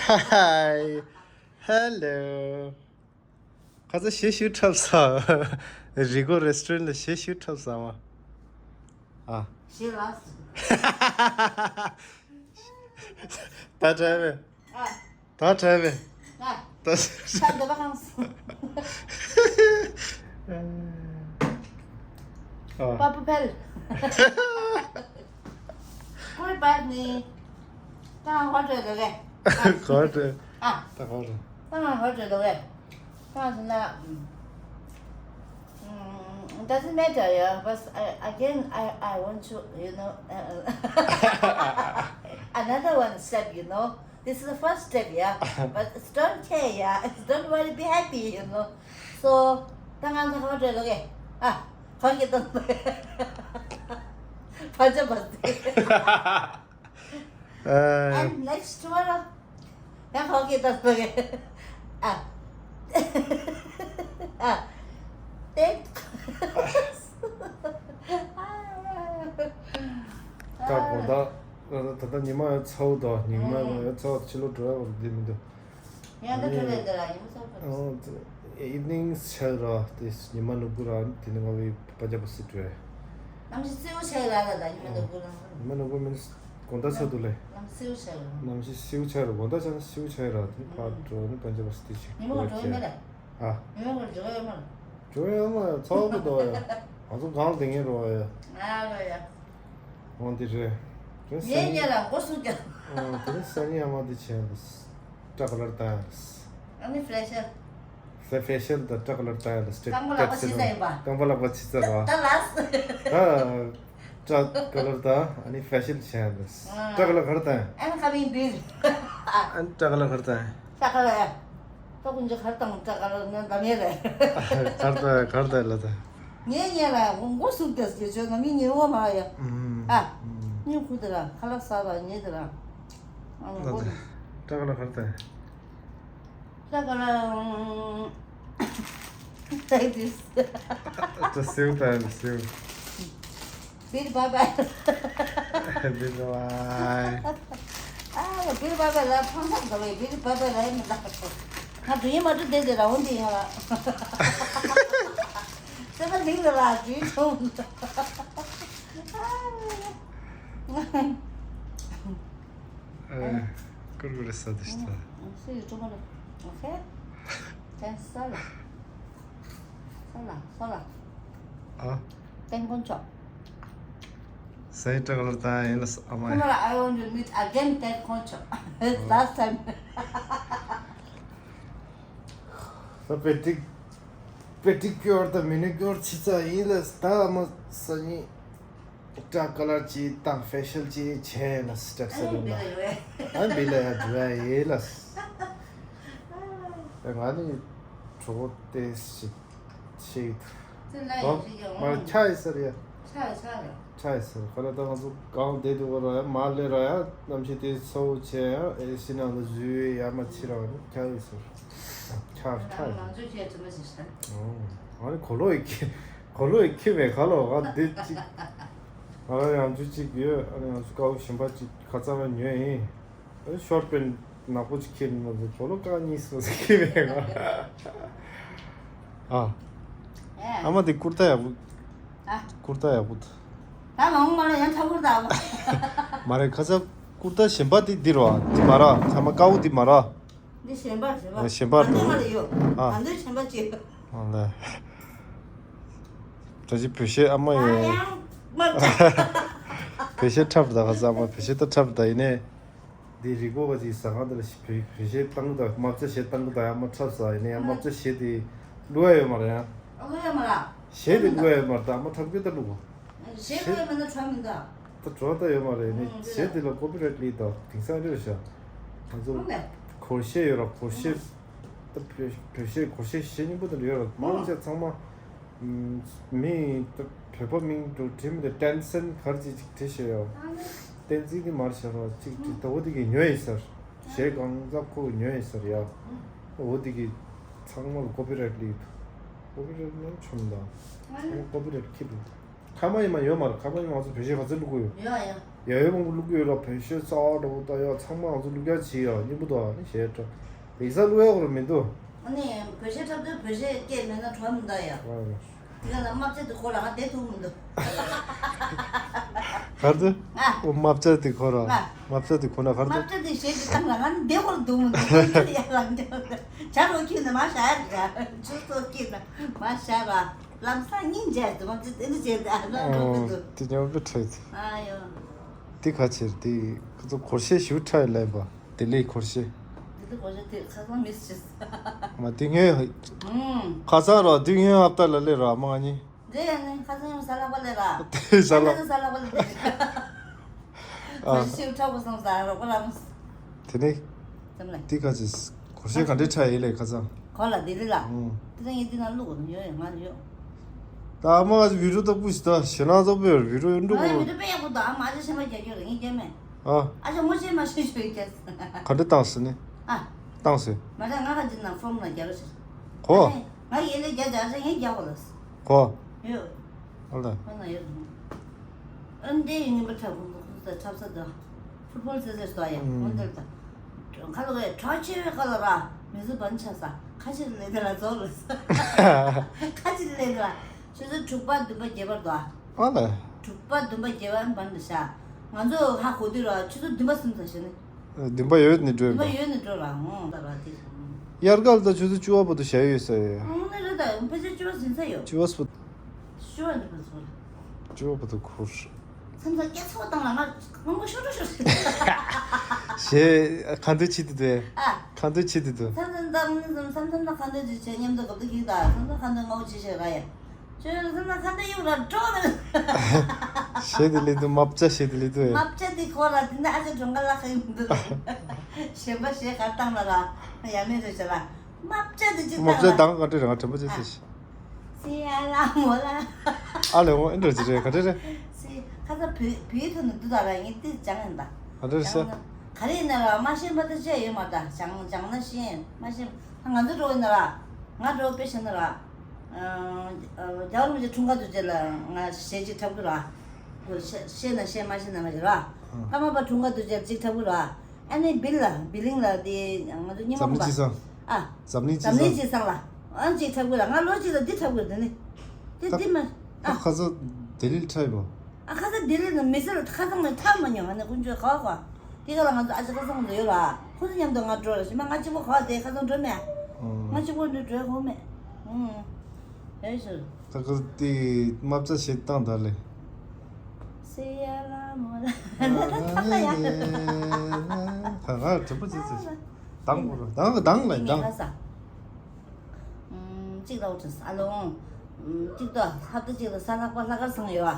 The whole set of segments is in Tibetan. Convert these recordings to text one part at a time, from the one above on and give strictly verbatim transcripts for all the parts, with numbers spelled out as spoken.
Hi. Hello. ཁ་ཚ་གཞས་ཤིག་འཁྲབ་ས། རི་གོ་རེ་སི་ཊོ་རན་ཊི་ལ་གཞས་ཤིག་འཁྲབ་ས་མ། ཨ། གཞས་ལ། ད་འཁྲབ་པས། ཨ། ད་འཁྲབ་པས། ཨ། ད། ད་འདི་པ་ཁང་སོང་། ཨ། པ་པ་ཕེལ། ཀུར་པད་ནི། ད་ཧོ་ཏྲེ་ལོ་གེ། ཧོ་ཏྲེ། ཨ། ད་ཧོ་ཏྲེ། ད་ཧོ་ཏྲེ་ལོ་གེ། ད་སོང་ན། ཨམ། Doesn't matter, yeah, but I, again, I, I want to, you know, uh, another one step, you know. This is the first step, yeah. But it's don't care, yeah. It's don't worry, be happy, you know. So, ད་ང་ཚོ་ཧོ་ཏྲེ་ལོ་གེ། ཨ། ཁོང་གི་ཏང་། ཕ་ཇ་པ་སྟེ། ཨ། And next tomorrow. ཡང་ཧོ་གེ་ཏང་ལོ་གེ། ཨ། ཨ། ཏེ། ད་དགོང་དག་ད་ལྟ་ཉི་མ་ཡང་ཚ་བོ་དང་ཉི་མ་ཡང་ཚ་བོ་ཕྱི་ལོགས་འགྲོ་ཡག་འདི་མི་འདུག་ཡང་ད་ཨ་ནི་ཁྲོད་ལས་འདི་ལ་ཡིན་མ་སོང་། ཨ། ཨི་ཝི་ནིང་ཆགས་ར་དེ་ཉི་མ་ནུབ་གི་ར་དེ་ནི་ང་བའི་པ་ཇ་པ་སི་ཏྲེ། གནམ་གཤིས་བསིལ་བོ་ཆགས་ར་ལ་ད་ཉི་མ་ནུབ་གི་ར། ཉི་མ་ནུབ་གི་མིན་དགོང་དག་ཚ་འདུག་ལེ། གནམ་བསིལ་བོ་ཆགས་ར། གནམ་གཤིས་བསིལ་བོ་ཆགས་ར་དགོང་དག་ཆ་ན་བསིལ་བོ་ཆགས་ར་དེ་ནི་ཕར་འགྲོ་ནི་པ་ཇ་པ་སི་ཏྲེ་ཅིག་ཉི་མ་ག་འགྲོ་ཡི་མེད་ལ། ཨ། ཉི་མ་ག་འགྲོ་ཡི་མ་ལ། འགྲོ་ཡོད་མ་ཡོད་ཚ་བོ་གི་འདུག་ཡ། ང་ཚོ་གང་ལ་དེ་ངེས་རོ་ཡ། ང་རོ་ཡ། འོང་དེ་རེད། དེ་ངས་སང་ཉིན། ཉལ་ལ་མགོ་སུ་རྒྱབ། ཨོ་དེ་ནི་སང་ཉིན་ཨ་མ་དེ་བྱས་ཡིན་ལ། སྐྲ་ཀ་ལར་བཏང་ཡིན་ལ། ཨ་ནི་ཕེ་ཤལ། ཕེ་ཕེ་ཤལ་དང་སྐྲ་ཀ་ལར་བཏང་ཡིན་ལ། སྟེ་རྐང་པ་ལག་པ་ཕྱི་ས་ཡིན་པ། རྐང་པ་ལག་པ་ཕྱི་ས་ར། ད་ལགས། ད་སྐྲ་ཀ་ལར་དང་ཨ་ནི་ཕེ་ཤལ་བྱས་ཡིན་ལ། ཨ། སྐྲ་ཀ་ལར་ག་རེ་བཏང་ཡིན། I'm coming, babe. ཨ་ནི་སྐྲ་ཀ་ལར་ག་རེ་བཏང་ཡིན། ད་ག་ལ་ཡ། ད་ཀུན་ཅི་གར་དང་ད་ག་ལ་ན་འདམ་ཡ་རེད། གར་ད་གར་ད་ལ་ད། ངས་ཉལ་ལ་མགོ་སུ་རྒྱབ་ཟེར་བྱོས་ན་མི་ཉལ་བ་མ་ཡ། ཨུམ། ཨ། ཨུམ། ཉིན་ཁུ་དེ་ར་ཁ་ལག་ཟ་བ་ཉལ་དེ་ར། ཨ་ད་མགོ་ད། ད་ག་ལ་གར་ད། ད་ག་ལ། Like this. ད་སེའུ་ད་སེའུ། Bye bye. Bye bye. ཨ་ཡ་bye bye ལ་ཕངས་ཐག་འདྲ་བའི་bye bye ལ་ཡིན་ད། ང་དུ་ཡིན་མ་དུ་བསྡད་དེ་ར་འོན་ཏེ་ཡིན་ལ། ཙེ་པ་ལིང་ལ་ལ་དུས་ཐུང་། ཨ་ཀུར་ཀུར་ས་དུ་ཤི་ད། སུ་ཡི་ཀྲུ་མ་ལ། ཨོ་ཁེ། ཅན་ས་ལ། ས་ལ་ས་ལ། ཨ། ཏན་ཀོན་ཅོག་སའི་ཏྲ་ཀ་ལར་ད་ཡིན་ལ་ཨ་མ། Tomorrow I want to meet again, ཏན་ཀོན་ཅོག last time. ད་པེ་ཏིག་པེ་ཏི་ཀྱོར་དང་མེ་ནི་ཀྱོར་ཕྱི་ཚ་ཡིན་ལ་ད་ཨ་མ་ས་ཉིན། སྐྲ་ཀ་ལར་ཅིག་དང་ཕེ་ཤལ་ཅིག་བྱས་ལ་སི་ཊེབ་སི་ལུན་ལ། ཨ་བི་ལ་ཡ་འགྲོ་ཡ་ཡིན་ལ། ཨ་ང་ནི་གྲོགས་ཏེ་ཞིག་ཤེས་ཡོད། ཨོ་མ་ཆ་ཡི་ཟེར་ཡ། ཆ་ཡི་ཟེར། ཁ་ལ་ད་ང་ཚོ་གང་བསྡད་འདུག་ག་ར་ཡ་མ་ལེ་ར་ཡ་གནམ་གཤིས་དེ་ཚ་བོ་བྱས་ཡ་ཨེ་སི་ནང་ལ་འཛུལ་ཡ་མ་ཕྱི་ར་ནི་ཆ་ཡི་ཟེར། ཆ་ཆ་ཡི་ཟེར། ཨོ་ང་ནི་གོ་ལོ་ཡི་ཁྱི། གོ་ལོ་ཡི་ཁྱི་མེད་ག་ལོ་ང་འདི་གཅིག་ང་རང་ཡང་ཅུ་གཅིག་ཡོད། ཨ་ནི་ང་ཚོ་དཀར་པོ་གཞན་པ་གཅིག་ཁ་ཚ་བ་ཉོས་ཡིན། ཨ་ནི་ཤོར་པན་ནག་པོ་གཅིག་ཁྱེར་ནི་ང་ཚོ་གོ་ལོ་རྐང་གཉིས་སོ་སོ་ཁྱི་མེད་ང་། ཨ། ཨ་མ་དེ་ཀུར་ཏ་ཡག་པོ། ཨ། ཀུར་ཏ་ཡག་པོ། ད་མང་མ་ལ་ཡང་ཁྲ་ཀུར་ཏ་ཨ་མ། མ་རེད་ཁ་ཚ་ཀུར་ཏ་གཞན་པ་དེ་འདི་རོ་དེ་མ་ར་ཚང་མ་དཀར་པོ་དེ་མ་ར། འདི་གཞན་པ་གཞན་པ། ཨ་གཞན་པ་ད་འདི་མ་རེད་ཡོད། ཨ། ད་འདི་གཞན་པ་ཅིག་ཨ་ལ། ད་ཅི་བོད་གཞས་ཨ་མ་ཡིན། ཡང་མ་ཆགས། བོད་གཞས་འཁྲབ་ད་ག་ས་ཨ་མ་བོད་གཞས་ད་འཁྲབ་ད་ཡིན་ནས། འདི་རི་གོ་བ་ཅིག་ཟ་ཁང་དེ་ལ་བོད་བོད་གཞས་བཏང་གི་ད་རྨ་བྱ་གཞས་བཏང་གི་ད་ཡང་མ་འཁྲབ་ས་ཡིན་ནས་ཡང་རྨ་བྱ་གཞས་དེ་བླུག་ཡ་ཡོད་མ་རེད་ཡང་། ཨ་ལོ་ཡ་མ་ར། གཞས་དེ་བླུག་ཡ་ཡོད་མ་རེད་ད་ཨ་མ་འཁྲབ་གི་ད་བླུག་གོ། གཞས་བླུག་ཡ་མ་ན་འཁྲབ་མི་འདུག་ད་འགྲོ་ད་ཡོད་མ་རེད་ནི་ཨང་། གཞས་དེ་ལ་ཀོ་པི་རའེ་ཊི་ལི་ད་དེང་སང་རེད་ཤག་ང་ཚོ་ཨང་ལེ། གོར་གཞས་ཡོད་ར་གོར་གཞས། ད་བོད་བོད་གཞས་གོར་གཞས་གཞས་སྙིང་པོ་དེ་འདྲ་ཡོད་ར་མང་ཆེ་ཚང་མ། མི་ད་བོད་པ་མིང་དུ་བྲིས་མི་དེ་ཏན་སན་གར་ཅིག་ཅིག་བྲིས་ཤག་ཡ། བསྟན་འཛིན་གྱི་མར་ཤར་བ་ཅིག་བྲིས་ད་འོ་དེ་གི་ཉོས་ཡིན་ཟེར། གཞས་གང་ཚག་ཁོ་ཉོས་ཡིན་ཟེར་ཡ། འོ་དེ་གི་ཚང་མ་ལ་ཀོ་པི་རའེ་ཊི་ལི་ཀོ་པི་རའེ་ཊི་ནང་ཆོམ་དང་། ཚང་མ་ཀོ་པི་རའེ་ཊི་ཁྱི་འདུག་ཁ་མ་ཡིན་མ་ཡོད་མ་རེད་ཁ་མ་ཡིན་མ་ང་ཚོ་བོད་གཞས་ག་ཚོད་བླུག་གི་ཡོད། ཡོད་ཡ། ཡ་ཡོད་མང་པོ་བླུག་གི་ཡོད་ར། བོད་གཞས་གསར་པ་འདྲ་པོ་ད་ཡ་ཚང་མ་ང་ཚོ་བླུག་ཡ་བྱེད་ཡ་སྙིང་པོ་འདུག་ཨ་ནི་གཞས་འཁྲབ་དེང་སང་བླུག་ཡ་ཁོ་ར་མི་འདུག་ཨ་ནི་བོད་གཞས་འཁྲབ་དུས་བོད་གཞས་སྐད་མེད་ན་གྲོགས་མི་འདུག་ཡ། ཨ་ར། དེ་ག་ལ་རྨ་བྱ་དེ་ཁོ་རང་བསྡད་ཐུབ་མི་འདུག་གར་དུ། ཨ། ཨོ་རྨ་བྱ་དེ་ཁོ་ར། ཨ། རྨ་བྱ་དེ་ཁོ་ན་གར་དུ། རྨ་བྱ་དེ་གཞས་དེ་བཏང་ལ་ང་ནི་བསྡད་ཁོ་ར་འདུག་མི་འདུག་ཡ་ལ་འདི་བྱ་རོགས་ཁྱོད་ནི་མ་བྱ་ཡ། ཆུ་ཚོད་ཁྱོད་ནི་མ་བྱ་ར། ལམ་སང་སྙིང་རྗེ་དུ་མ་ཅི་དེ་འདྲ་བྱས་ཏེ་ཨ་ལ་འགྲོ་གི་འདུག་དེ་ཉོ་བི་ཁྲེད། ཨ་ཡོ། དེ་ཁ་ཕྱིར་དེ་ཁོ་ཚོ་སྒོར་གཞས་ཞུ་ཁྲ་ལས་པ་དེ་ལས་སྒོར་གཞས། དེ་ལས་སྒོར་གཞས་དེ་ཁ་སང་མིས་བྱས། མ་དེ་སྔོན། ཨུམ། ཁ་སང་རོ་དེ་སྔོན་ཨབ་ཏ་ལ་ལས་ར་མ་ང་གཉིས། འདྲེ་ཡ་ནི་ཁ་སང་ཡང་ས་ལག་པ་ལས་ར། དེ་ས་ལག་ཁ་སང་ས་ལག་པ་ལས་ར། ཨ། ཁོ་ཞིག་ཁྲག་པོ་སོང་ས་རོགས་པ་རམ། དེ་ནས། ཙམ་ལ། དེ་ག་ཅི། གོ་ཤེས་ག་འདྲའི་ཁྲ་ཡིན་ལས་ཁ་ཚང་། གོ་ལ་དེ་རི་ལ། ཨོ། དེ་ཚང་ཡིན་དེ་ན་ལུག་ཡོད་ཡོད་ང་ཡོད། ད་ཨ་མ་བི་ཌིའོ་ད་པུ་ཞི་ད་ཞེ་ན་ཚོགས་པའི་བི་ཌིའོ་ཡོད་འགྲོ་ང་གོ། བི་ཌིའོ་དཔེ་ཡག་པོ་འདུག་ཨ་མ་ཨ་ཅག་ཤེས་མ་རྒྱག་རྒྱུ་རེད་ངས་རྒྱག་མེད། ཨ། ཨ་ཅག་ངོ་ཤེས་མ་ཤེས་ཤོད་རྒྱག་ག་འདྲ་བཏང་ཟེར་ནི། ཨ། བཏང་ཟེར། མ་རེད་ང་ག་ཅི་ན་ཕོམ་ལ་རྒྱག་རོགས་ཞེས། གོ། ཨ་ནི་ང་ཡིན་ལས་རྒྱག་རྒྱག་ཅག་ངས་རྒྱག་གོ་ལ། གོ། ཡོད། ཨ་ལ། ཨ་ན་ཡོད། ཨ་འདྲེ་ཡི་ངན་པ་འཁྲབ་ཁོང་ཚོ་ཁོང་ཚོ་འཁྲབ་ས་དང་། ཕུཊ་བོལ་རྩེད་རྩེད་སོ་ཡ་ཨུམ། འོན་ཏེ་ད། ཁ་ལོ་བའི་གྲོགས་ཆེ་བའི་ཁ་ལ་ར་མི་བཟོ་བན་ཆ་ས་ཁ་ཆེ་ལེ་དེ་ལ་རྫོགས་ལ་ས། ཁ་ཆེ་ལེ་དེ་ལ་ཆུ་ཚོད་དྲུག་པ་བདུན་པ་བརྒྱད་པར་དོ། ཨ་ལ། དྲུག་པ་བདུན་པ་བརྒྱད་པ་བན་དུ་ཤ། ང་ཚོ་ཧ་གོ་དུས་ར་ཆུ་ཚོད་བདུན་པ་སུམ་ཚ་ཞེ་ནི། བདུན་པ་ཡོད་ནི་བདུན་པ་འགྲོ་ཡིན་པ། ཡོད་ནི་འགྲོ་ར་འོང་ད་ར་དེ། དབྱར་ཁ་ལ་ད་ཆུ་ཚོད་བཅུ་བ་བར་དུ་ཞག་ཡོད་ས་ཡོད། འོང་ནི་རེད་ད་ཕལ་ཆེར་བཅུ་བ་ཟིན་ས་ཡོད། བཅུ་བ་སུ། བཅུ་བ་འདི་བར་ཚོ་ར། བཅུ་བ་བར་དུ་ཁུར། མཚམས་མཚམས་སྐད་ཚོགས་བཏང་ལ་ང་རྔོན་པ་ཤོར་འགྲོ་ཤོར། ཞེས་ཁ་འདོན་བྱེད་དུ་དེ། ཨ། ཁ་འདོན་བྱེད་དུ་དུ། མཚམས་མཚམས་ད་མཚམས་མཚམས་ད་ཁ་འདོན་བྱེད་བྱེད་མཉམ་དུ་སྐབས་དུ་གིས་ད་མཚམས་ད་ཁ་འདོན་ངོ་བོ་བྱེད་བྱེད་ར་ཡ། ཁྱོད་ཚོ་ན་ཁ་འདོན་གཡུག་ར་འགྲོ་ན། ཞེ་དེ་ལས་དུ་མ་བྱ་ཞེ་དེ་ལས་དུ་ཨེ། མ་བྱ་དེ་ཁོ་ར་དེ་ན་ཨ་ཅག་གྲོང་ཁ་ལ་ཁ་ཡིན་འདུག་གཞན་པ་ཞེ་གར་བཏང་ལ་ར་ཡ་མེད་རེད་ཤ་ལ། མ་བྱ་དེ་ཅི་མ་བྱ་བཏང་ལ། དང་ག་འདྲ་རང་དྲན་པ་ཅི་ཨ། ཟེར་ཤི། སི་ཡ་ལ་མོ་ལ། ཨ་ལེ་འོ་ཨེ་འདྲ་ཅི་རེད་ག་འདྲ་རེད། སི་ཁ་ས་བུ་བུའི་ཐོག་ནས་འདུག་ད་ར་ངས་དེ་སྦྱང་ཡིན་ད། ག་འདྲ་རེད་ཤ། སྦྱང་ན་ག་རེ་ཡིན་ན་ར་མ་ཤེས་པ་དེ་བྱས་ཡོད་མ་ད་སྦྱང་སྦྱང་ན་ཤེས་མ་ཤེས་ང་ཚོ་འགྲོ་ཡིན་ན་ར་ང་འགྲོ་དཔེ་ཤེས་ན་ར། རྒྱལ་བ་རིན་པོ་ཆེ་འཁྲུངས་སྐར་དུས་ཆེན་ལ་ང་གཞས་གཅིག་འཁྲབ་གི་ར། ཤེས་ན་ཤེས་མ་ཤེས་ན་མ་ཤེས་ར། ཀརྨ་པ་འཁྲུངས་སྐར་དུས་ཆེན་ལ་གཅིག་འཁྲབ་གི་ར། ཨ་ནི་བིལ་ལ་བི་ལིང་ལ་དེ་ང་ཚོ་ཉི་མ་འཛམ་གླིང་པ་སྤྱི་བསང་། ཨ། འཛམ་གླིང་སྤྱི་འཛམ་གླིང་བསང་། སྤྱི་བསང་ལ་ཨ་གཅིག་འཁྲབ་གི་ར་ང་ལོ་གཅིག་ལ་འདི་འཁྲབ་གི་ར་དེ་ནི། དེ་ད་འདི་མ། ད་ཨ། ཁ་ས་ལྡི་ལིར་འཁྲབ་ཡོད་པ། ཨ་ཁ་ས་ལྡི་ལི་ནང་མི་སེར་ཁ་སང་ནས་འཁྲབ་མ་མྱོང་ཨ་ནི་དཀོན་མཆོག་ག་བ་ག་དེ་ག་ལ་ང་ཚོ་ཨ་ཅག་ཁ་སང་ཚོ་ཡོད་ར་ཁོ་ཚོ་མཉམ་དུ་ང་འགྲོ་ར་ཞིག་མ་ང་གཅིག་པོ་ག་བ་དེ་ཁ་སང་འགྲོ་མེད། ང་གཅིག་པོ་འགྲོ་འགྲོ་ཧོ་མེད། ཨུང་། ཨེ་ཤོད། ད་ཁོ་དེ་མ་བྱ་ཞེ་བཏང་ད་ལེ། སི་ཡ་ལ་མོ་ལ་ད་ད་ཡ། ད་ང་དྲན་པ་ཅི་ཚེ་དང་པོ་ར་དང་དང་ལ་དང་། ཨུམ། གཅིག་ལ་འོ་དྲིས་ཨ་ལོང་། གཅིག་ཏུ་ཧབ་ཏུ་གཅིག་ལ་ས་ལྷག་པ་ལྷག་དཀར་ཚང་ཡོད་ཨ།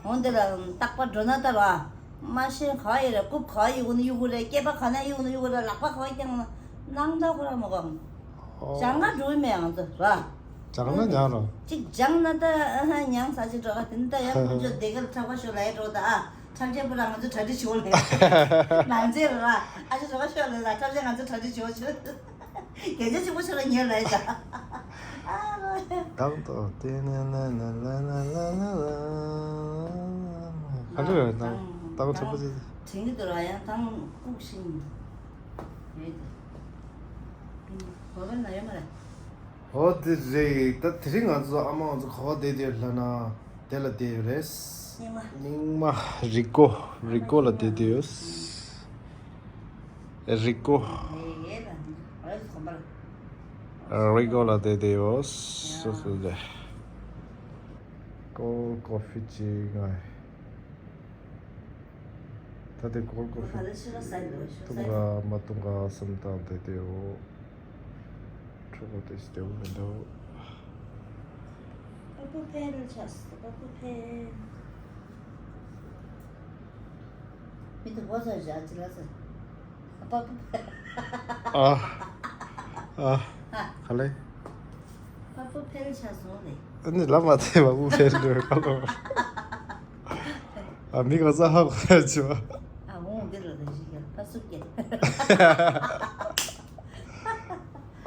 འོ་འདི་ལ་རྟག་པར་འགྲོ་ན་ལྟར་བ། མ་ཤེས་ག་ཡི་རེད་རྐུབ་ག་ཡི་གུ་ནི་གཡུག་གུ་རེད་སྐེད་པ་ག་ན་གཡུག་ནི་གཡུག་གུ་རེད་ལག་པ་ག་ཡི་ཀྱང་ནང་ད་ཁོ་ར་མོ་གང་། ཨོ། སྦྱང་ང་འགྲོ་མེད་ཨང་ཚོ་ར། སྦྱང་ན་ཉག་རོ། གཅིག་སྦྱང་ན་ད་ཨ་ཧ་ཉང་ས་ཅིག་འགྲོ་ག་དེ་ནི་ད་ཡང་ཁོ་ཚོ་སྡེ་དགེ་ལ་འཁྲབ་པ་ཤོ་ལ་ཡི་འགྲོ་ད་ཨ། འཁྲབ་ཆས་པོ་ར་ང་ཚོ་གྲ་སྒྲིག་བྱེད་འོ་ལེ། ནང་རྗེས་ར་ཨ་ཅག་འགྲོ་ག་ཤོ་ལ་ལ་འཁྲབ་ཆས་ང་ཚོ་གྲ་སྒྲིག་བྱེད་འོ་ཆོ། རྒྱལ་སྤྱི་གཅིག་པོ་ཆོ་ལ་ཉེ་ལ་ཡི་ད། ཨ་ལོ། དང་ཏོ་ཏེ་ནེ་ནེ་ནེ་ལེ་ལེ་ལེ་ལེ་ལེ། ག་འདྲ་རེད་དང་དང་ཚོད་པོ་ཅི། དྲན་གྱི་འདུག་ར་ཡང་དང་ལྐུགས་ཤིང་། རེད་དེ། བོད་པ་ན་ཡོད་མ་རེད། ཨོ་དེ་རེད་ད་དེ་རིང་ང་ཚོ་ཨ་མ་ང་ཚོ་ག་བ་བསྡད་དེ་ལ་ན་དེ་ལ་བསྡད་ཡོད་རེད། རྙིང་མ། རྙིང་མ་རི་མགོ་རི་མགོ་ལ་བསྡད་དེ་ཡོད། རི་མགོ། རི་མགོ་ལ་བསྡད་དེ་ཡོད། སོ་སོ་ལ། ཀོལ་ཀོ་ཕི་ཅིག་ང་། ད་དེ་ཀོལ་ཀོ་ཕི་བཏུང་ག་མ་བཏུང་ག་བསམ་སྟངས་དེ་དེའོ། ཁྲོ་བོ་དེ་སྟེའུ་མི་འདུག་པ་པུ་ཕེལ་ཆགས་སོང་། པ་པུ་ཕེལ། མི་དེ་གོ་ས་བཞག་ཅི་ལ་ས། པ་པུ་ཕེལ། ཨ། ཨ། ག་ལེ། པ་པུ་ཕེལ་ཆགས་སོང་ལེ། ཨ་ནི་ལབ་མ་ཐེ་པ་པུ་ཕེལ་འགྲོ་ག་ལོ། ཨ་མི་ག་ས་ཧ་གོ་ཡ་ཆུ་བ། ཨ་འོང་འདི་ལ་ད་ཞིག་ཡ་ཕ་སུ་སྐྱེ།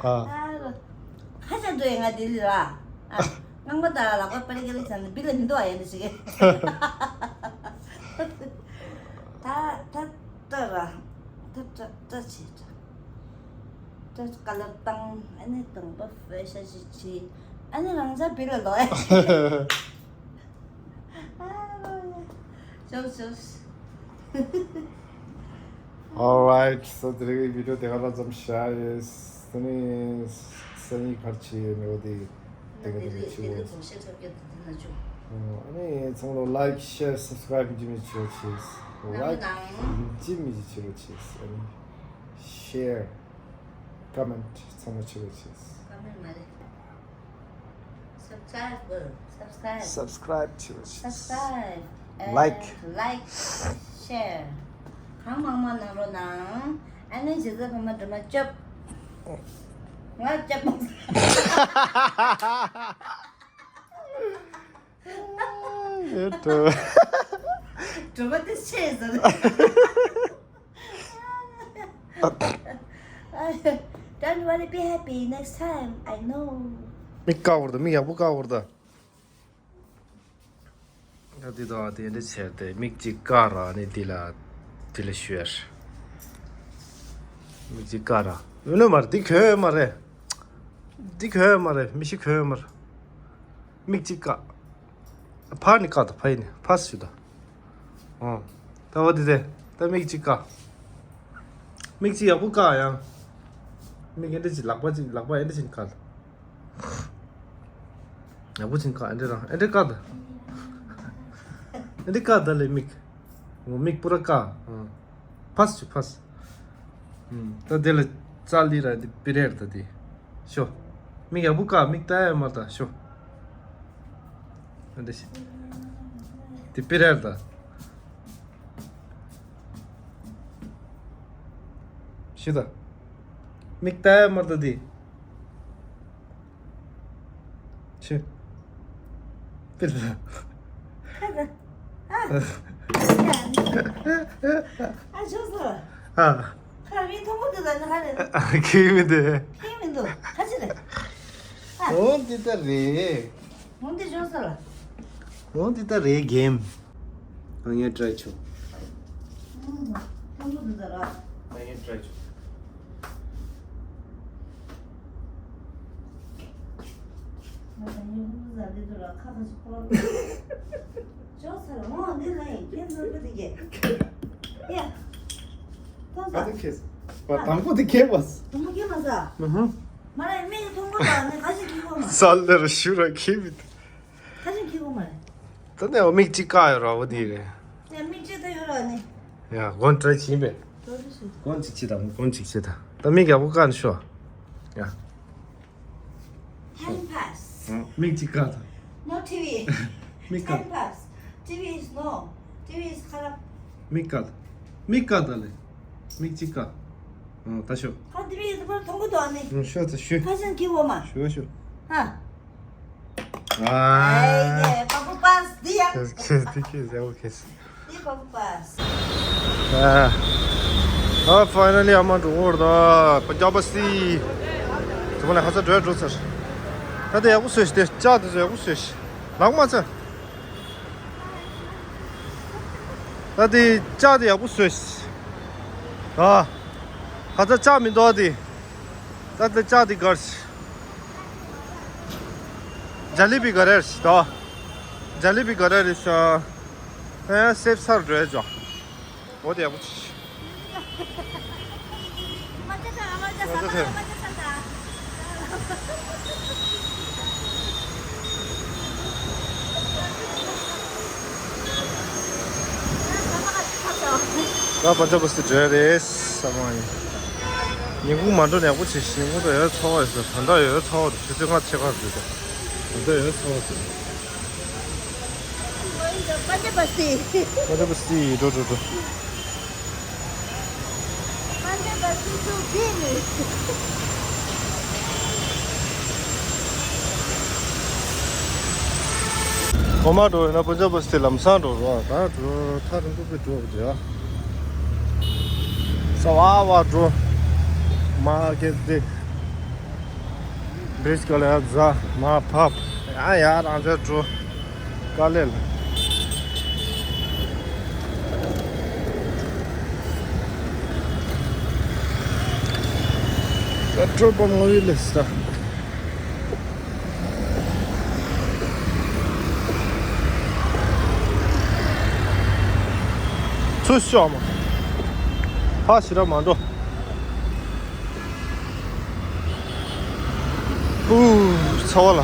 ཨ། ཨ་ལོ། ཁ་ཤས་འགྲོ་ཡ་ང་ལྡི་ལི་ར། ཨ། རྔན་པ་དང་ལག་པ་པར་ཀེ་རི་ཚང་ནི་བི་ལ་མི་འདུག་ཨ་ཡ་འདི་ཞིག་གི། དཀའ་ལས་བཏང་། ཨ་ནི་དང་པོ་ཕེ་ཤ་ཞིག་བྱས། ཨ་ནི་རང་ཅག་བི་ལ་ལོག་ཡ། ཅོག་ཅོག Alright, so དེ་རིང་གི་བི་ཌིའོ་དེ་ག་ལ་ཙམ་བྱ་ཡིན། དེ་ནི་སང་ཉིན་ག་རེ་བྱེད་ཡོད་མེད་པ་དེ་དེ་ག་དེ་རིང་ཕྱི་དྲོ། ཨ་ནི་ཚང་མ་ལོ་like, share, subscribe ཡིན་གཅིག་མིན་གཅིག་བྱེད་རོགས་བྱེད། Like ཡིན་གཅིག་མིན་གཅིག་བྱེད་རོགས་བྱེད། ཨ་ནི་share, comment ཚང་མ་བྱེད་རོགས་བྱེད། Comment མ་རེད། Subscribe, subscribe, subscribe བྱེད་རོགས་བྱེད། Subscribe, like, like, share གང་མང་མང་གནང་རོགས་གནང་། ཨ་ནི་རྗེ་བཙུན་ཕ་མ་སྒྲོལ་མ་སྐྱོབས། ང་སྐྱོབས་མ་ཟེར། སྒྲོལ་མ་དེ་ཆེ་ཟེར། Don't worry, be happy. Next time, I know. མིག་བཀག་བར་དུ། མིག་ཡག་པོ་བཀག་བར་དུ། ད་འདི་དང་དེ་འདྲ་བྱས་ཏེ་མིག་གཅིག་བཀག་ར་ནི་འདི་ལ་འདི་ལ་ཞུ་ཡ་རེད། མིག་གཅིག་བཀག་ར། ཡོད་ནི་མ་རེད། འདི་གྱོན་ཡོད་མ་རེད། འདི་གྱོན་ཡོད་མ་རེད། མི་ཤི་གྱོན་ཡོད་མ་རེད། མིག་གཅིག་བཀག་ཕར་ནི་བཀག་ད། ཕ་ཡི་ནི་ཕ་སུ་ད། ཨོ། ད་བ་འདི་དེ་ད་མིག་གཅིག་བཀག་མིག་གཅིག་ཡག་པོ་བཀག་ཡང་། མིག་ཨེ་འདྲ་ཅིག་ལག་པ་ཅིག་ལག་པ་ཨེ་འདྲ་ཅིག་བཀག་ད། ཡག་པོ་ཅིག་བཀག་ཨེ་འདྲ་རང་ཨེ་འདྲ་བཀག་ད། ཨེ་འདྲ་བཀག་ད་ལེ་མིག་ཨོ་མིག་པུ་ར་བཀག་ཨོ། ཕ་སུ་ཕ་སུ། ད་དེ་ལ་ཙ་ལི་ར་དེ་པི་རེར་ད་དེ། ཤོ། མིག་ཡག་པོ་བཀག་མིག་ལྟ་ཡ་མ་ལྟ་ཤོ། ཨ་འདྲ་ཞིག་དེ་པི་རེར་ད། ཤི་ད། མིག་ལྟ་ཡ་མ་ལྟ་དེ། ཆེ། ཏིལ། ཨ། ཨ་ཅོ་སོ། ཨ། ཁ་མི་མཐོང་གི་འདུག་ད་ནི་ཧ་ལས། ཨ་ཁྱི་མི་འདུག་ཁྱི་མི་འདུག་ཁ་ཅི་རེད། ཨ། འོ་འདི་ལྟ་རེད། འོ་འདི་ཅོ་སོ་ལ། འོ་འདི་ལྟ་རེད་གེམ། ཨ་ངས་ཊ་རའི་བྱུང་། ཨ་ངས་ཊ་རའི་བྱུང་། ཨ་ཁེས། དང་པོ་དེ་ཁེ་བ། ཨ་ཧུ། ས་ལེར་ཤུ་ར་ཁེ་བི། ཁ་ཅིག་ཁྱི་གོ་མ་རེད། ད་ནས་མིག་གཅིག་བཀག་ཡོད་ར་བ་དེ་རེད། ཡ་མིག་གཅིག་ད་ཡོད་ར་ནི། ཡ་གོན་ཊ་རའི་བྱིན་པས། གོན་གཅིག་བྱེད་དང་གོན་གཅིག་བྱེད་དང་། ད་མིག་ཡག་པོ་བཀག་ནས་ཤོག་ཡ། Time pass. མིག་གཅིག་བཀག་དང་། No T V. མིག་བཀག Time pass. T V is no. T V is ཁ་ར། མིག་བཀག་དང་། མིག་བཀག་དང་ལེ། མིག་གཅིག་བཀག་ད་ཤོག་ཁ་T V ཡོད་པར་མཐོང་གི་འདུག་ཨ་ནི། ཤོག་ད་ཤོག་ཁ་ཅིག་ཁྱི་གོ་མ། ཤོག་ཤོག་ཨ། ཨ། ཨེ་ཡེ་པ་པུ་པཱས་འདི་ཡ། ཁེས་ཁེས་འདི་ཁེས་ཡག་པོ་ཁེས། འདི་པ་པུ་པཱས། ཨ། ཨ་ཕའི་ནལ་ལི་ཨ་མ་འགྲོ་འོར་ད་པན་ཇབ་བ་སི་ཏི། ཚོ་ལ་ཧ་ས་འགྲོ་འགྲོ་ཚར། ད་དེ་ཡག་པོ་བཟོས་ཤི། དེ་ལྕགས་དེ་ཚོ་ཡག་པོ་བཟོས་ཤི། ལག་མ་ཚ། ད་དེ་ལྕགས་དེ་ཡག་པོ་བཟོས་ཤི། ཨ། ཧ་ས་ལྕགས་མི་འདུག་དེ། ད་ལྟ་ལྕགས་འདི་གར་ཞིག་ཇ་ལི་བི་ག་རེ་རེད་ཞིག་ད། ཇ་ལི་བི་ག་རེ་རེད་ཤག་ཨེ་སེབ་སར་འགྲོ་ཡ་ཅོ། འོ་དེ་ཡག་པོ་ཅིག་ད་པན་ཇབ་བ་སི་ཊི་འགྲོ་ཡ་རེད་ས་མ་ཡིན། ཉིན་གུང་མ་འགྲོ་ན་ཡག་པོ་བྱེད་ཤིང་ངོ་ད་ཡོད་ཚོ་བ་ཡོད་ས་ད་ད་ཡོད་ཚོ་བ་དུ་ཆུ་ཚོད་ལྔ་ཕྱེད་ཀ་རེད་ད། ད་ད་ཡོད་ཚོ་བ་དུ། Going to Panjabasti. Panjabasti འགྲོ་འགྲོ་འགྲོ། Panjabasti to Delhi. འོ་མ་འགྲོ་ཡོད་ན་པན་ཇབ་བ་སི་ཊི་ལམ་སང་འགྲོ་རོགས་ད་འགྲོ་ཐག་རིང་པོ་པའི་འགྲོ་བ་རེད། ས་བ་བ་འགྲོ། མ་ཀེ་དེ། བི་རི་ཇི་ག་ལ་ཡ་ཛ་མ་ཕབ། ཡ་ཡ་རང་ཚོའི་འགྲོ། དཀའ་ལས་ལ། ད་ Petrol pump ངོ་ཡི་ལས་ས། ཚུར་ཤོག་མ། ཕ་ཞི་ར་མ་འགྲོ། ཨུ། ཚ་བ་ལ།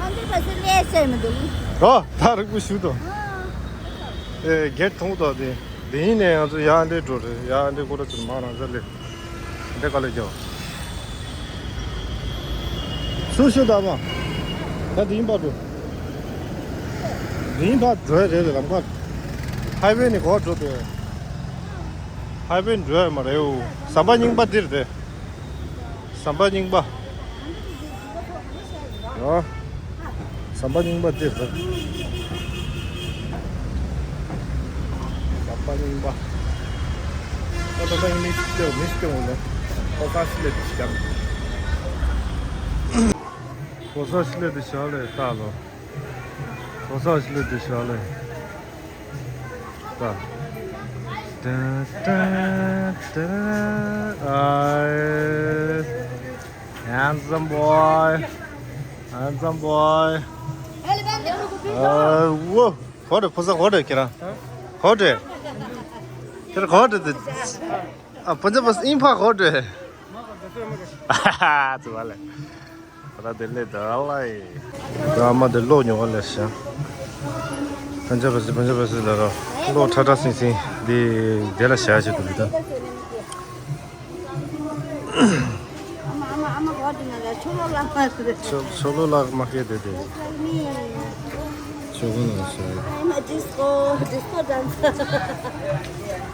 ཨ་འདི་ཕ་སི་ལས་བྱས་མི་འདུག་ཨོ། ད་རིག་པོ་ཞུ་དོ། ཨ། ཨེ་གེ་ཐོང་དོ་དེ། དེ་ཡིན་ནས་ང་ཚོ་ཡར་འདྲེ་འགྲོ་རེད། ཡར་འདྲེ་ཀོ་ར་ཚུར་མ་རང་ས་ལས། འདྲེ་ག་ལ་རྒྱབ། སུ་ཞུ་ད་མ། ད་དེ་ཡིན་པར་འགྲོ། དེ་ཡིན་པར་འགྲོ་ཡ་རེད་ལ་ལམ་ཁ། ཧའི་ཝེ་ནས་གོ་འགྲོ་དེ། ཧའི་ཝེ་འགྲོ་ཡ་མ་རེད་འོ། ཟམ་པ་རྙིང་པ་འདིར་དེ། ཟམ་པ་རྙིང་པ། ཨ། ཟམ་པ་རྙིང་པ་འདིར་དེ། ཟམ་པ་རྙིང་པ། ད་ད་ད་མི་སྐྱོ་མི་སྐྱོ་ངོ་ལ། ཁོ་ས་ཤི་ལེ་དེ་ཤག་ཁོ་ས་ཤི་ལེ་དེ་ཤག་ལེ་ད་ལོ། ཁོ་ས་ཤི་ལེ་དེ་ཤག་ལེ། ད། ཏན་ཏན་ཏན། ཨའི། Handsome boy. Handsome boy. ཨ་ཝོ། གོ་དྲེ་ཕོ་ས་གོ་དྲེ་ཁྱེད་རང་། གོ་དྲེ། ཁྱེད་རང་གོ་དྲེ་དེ། ཨ་ཕོ་ས་ཕོ་ས་ཨིན་ཕ་གོ་དྲེ། ཨ་ཧ་ཧ་ཙི་བ་ལེ། ད་དེ་ལས་ད་ལ་ཡི། ད་ཨ་མ་དེ་ལོག་ཉོ་བ་ལས་ཤ། ཕན་ཆ་བ་སི་ཕན་ཆ་བ་སི་ལ་རོ། ལོག་ཁྲ་ཁྲ་སིང་སིང་དེ་དེ་ལ་ཤ་ཞིག་ཏུ་ལི་ད། ཨ་མ་ཨ་མ་ཨ་མ་གོ་དྲི་ན་ལ་ཆོ་ལོ་ལ་མ་ཟེར། ཆོ་ཆོ་ལོ་ལ་མ་སྐད་དེ་དེ། Just like me. ཆོ་གོ་ནོ་ཤ། I'm a disco, disco dancer.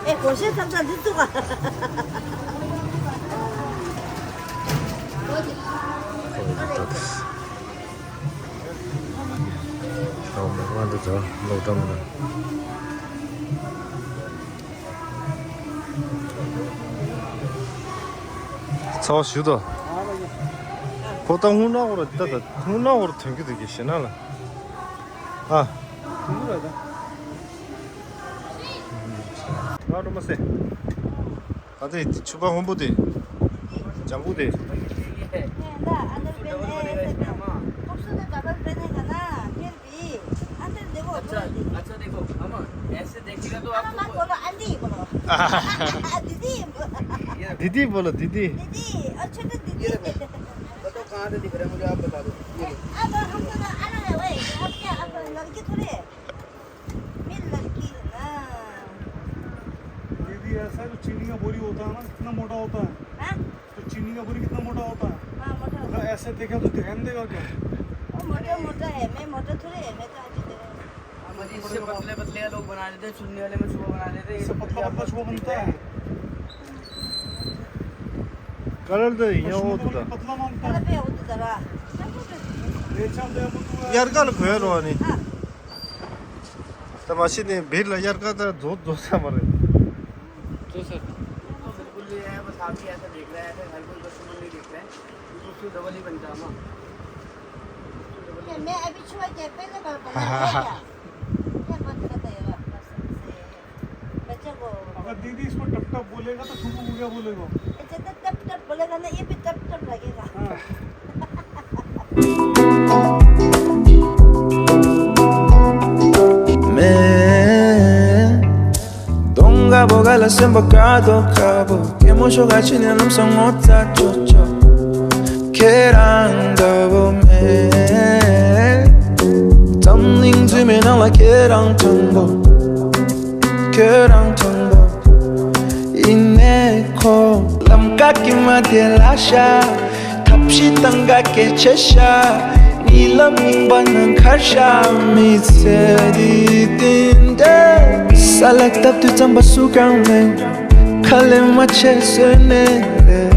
ཨེ་གོ་ཤེས་ཐམས་ཅད་འདི་ཚུགས་ཨ། ཨོ་མ་འདི་ཚོ་ལོག་འགྲོ་མི་འདུག་ཚ་བ་ཞུ་དོ། ཁོ་ད་སྔོན་ན་འོར་ད་ད་སྔོན་ན་འོར་ཐོན་གྱི་འདུག་གི་ཞེ་ན་ལ། ཨ། ང་འགྲོ་མ་སེ། ད་དེ་ཕྱུ་པ་སྔོན་པོ་དེ། ལྗང་གུ་དེ། अंदर पहने हैं, ऐसे पहने। खूबसूरत कपड़े पहनेगा ना, फिर भी अंदर देखो, अच्छा, थोड़ा देखो। अच्छा देखो, अमन, ऐसे देखेगा तो आप अमन मत बोलो, आंटी बोलो। दीदी बोलो। ये देखो। दीदी बोलो, दीदी। दीदी, और छोटे दीदी। ये देखो। बताओ कहाँ से दिख रहा है मुझे, आप बता दो। ये लो। अब हम तो अलग है भाई, अब क्या, अब लड़की थोड़े है। मैं लड़की हूँ ना। दीदी, ऐसा जो चीनी का बोरी होता है ना, कितना मोटा होता है? हाँ? तो चीनी का बोरी कितना मोटा होता है? हाँ, मोटा होता है। अगर ऐसे देखा तो ध्यान देगा क्या? वो मोटा मोटा है, मैं मोटा थोड़ी है, मैं तो आज देखो। हाँ, मुझे इससे पतले पतले लोग बना देते हैं, चुन्नी वाले में छुआ बना देते हैं, इससे पतला पतला छुआ बनता है। कलर तो यहाँ वो तो था। पतला मांगता है। कलर पे वो तो था। बेचा दे वो तो। यार, कल खोया रोनी। हाँ। तमाशी ने भीड़ लग यार का तो दो दो सा मरे। तो सर। तो बिल्कुल ये है, बस आप ही ऐसा देख रहे हैं, ऐसे हर कोई कस्टमर नहीं देख रहे हैं। तो उससे डबल ही बनता है ना। उससे डबल ही। मैं अभी छुआ के पहले बार बनाया है क्या? क्या बात करता है आप कसम से? बच्चे को अगर दीदी इसको टप टप बोलेगा तो छोटू को क्या बोलेगा? अच्छा, तो टप टप बोलेगा ना, ये भी टप टप लगेगा। हाँ। མེད། གདོང་དཀར་པོ་ག་ལ་སེམས་པ་དཀར་དོ་དཀར་པོ། སྐྱེད་མོ་ཤོག་ག་ཕྱི་ནས་ལམ་སང་ངོ་ཚ་ཅོ་ཅོ། ཁྱེད་རང་འདྲ་བོ་མེད། འཛམ་གླིང་འཛུལ་མའི་ནང་ལ་ཁྱེད་རང་དང་པོ། ཁྱོད་རང་དང་པོ་ཡིན་ནས་ཁོ། ལམ་ཀ་ཀྱི་མ་དེ་ལ་ཤ། ཐབས་ཤེས་བཏང་ག་སྐད་ཆ་ཤ། གཉིད་ལམ་རྙིང་པ་ནང་ཁར་ཤ། མི་ཚེ་འདི་བདེན་འདྲ། ས་ལ་བཏབ་དུས་རྩམ་པ་སུ་གང་མེད། ཁ་ལས་མ་ཆད་བཟོས་ནས་རེད།